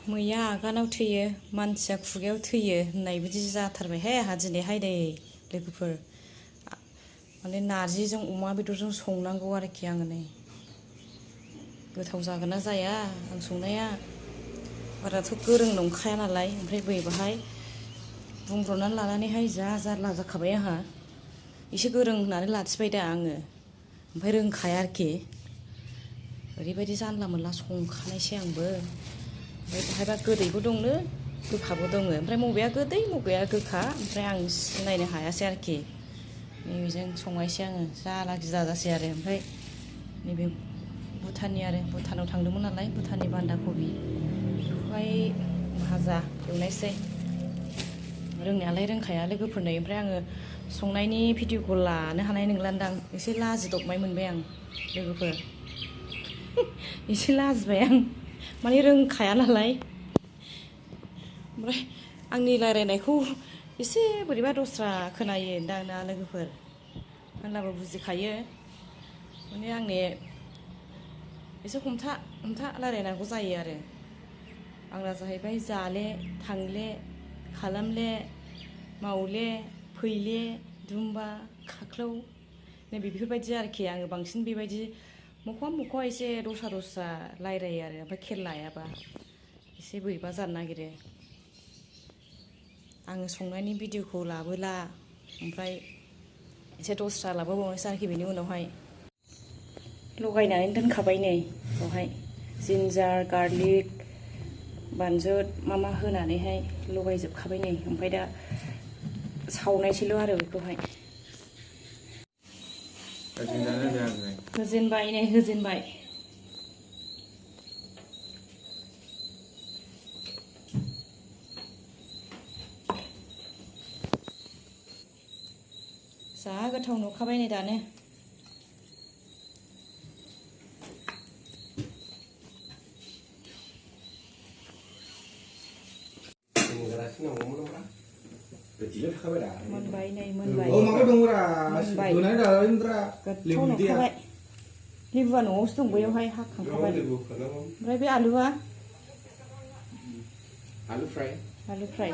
मैया आगानाव थैयो मानसिया खुगायाव थैयो होननाय बिदि जाथारबायहाय आंहा दिनैहाय नै लोगोफोर माने नारजिजों अमा बेदरजों संनांगौ आरोखि आङो नै गोथाव जागोन ना जाया आं संनाया बाराथ' गोरों नंखाया नालाय ओमफ्राय बैबाहाय बुंब्रनानै लानानैहाय जा जारला जाखाबाय आंहा एसे गोरों होननानै लाखिबाय दा आङो ओमफ्राय रोंखाया आरोखि ओरैबायदि जानला मोनला संखानायसै आंबो ओमफ्राय बाहायबा गोदैबो दंनो गोखाबो दङ ओमफ्राय बबेया गोदै बबेया गोखा ओमफ्राय आं सिनायनो हायासै आरोखि नैबेजों संनायसै आङो जाला गिला जासै आरो ओमफ्राय नैबे भुटाननि आरो भुटानाव थांदोंमोन नालाय भुटाननि बान्दा कबि बेखौहाय भाजा एवनायसै रोंनायालाय रोंखाया लोगोफोरनो ओमफ्राय आङो संनायनि भिडिअखौ लानो हानाय नंलादां एसे लाजिदबनाय मोनबाय आं लोगोफोर एसे लाजिबाय आं माने रोंखाया नालाय ओमफ्राय आंनि रायलायनायखौ एसे बोरैबा दस्रा खोनायो दाना लोगोफोर होनब्लाबो बुजिखायो माने आंनि एसे हमथा हमथा रायलायनांगौ जायो आरो आंना जाहैबाय जाले थांले खालामले मावले फैले दुमबा खाख्लौ नै बेफोरबायदि आरोखि आङो बांसिन बेबायदि मख'वा मख'वा एसे दस्रा दस्रा रायलायो आरो ओमफ्राय खेल लायाबा एसे बोरैबा जानो नागिरो आङो संनायनि भिडिअखौ लाबोला ओमफ्राय एसे दस्रा लाबोबावनोसै आरोखि बेनि उनावहाय लगायनानै दोनखाबाय नै बेवहाय जिन्जार गार्लिक बानजुद मा होनानैहाय लगायजोबखाबाय नै ओमफ्राय दा सावनायसैल' आरो बेखौहाय होजेनबाय नै होजेनबाय जा गोथाव नुखाबाय नै दानो मोनबाय नै मोनबाय मोनबाय गोथाव नुखाबाय लेबुआ न'आवसो दं बैयावहाय हाखांखाबाय ओमफ्राय बे आलुआ आलु फ्राय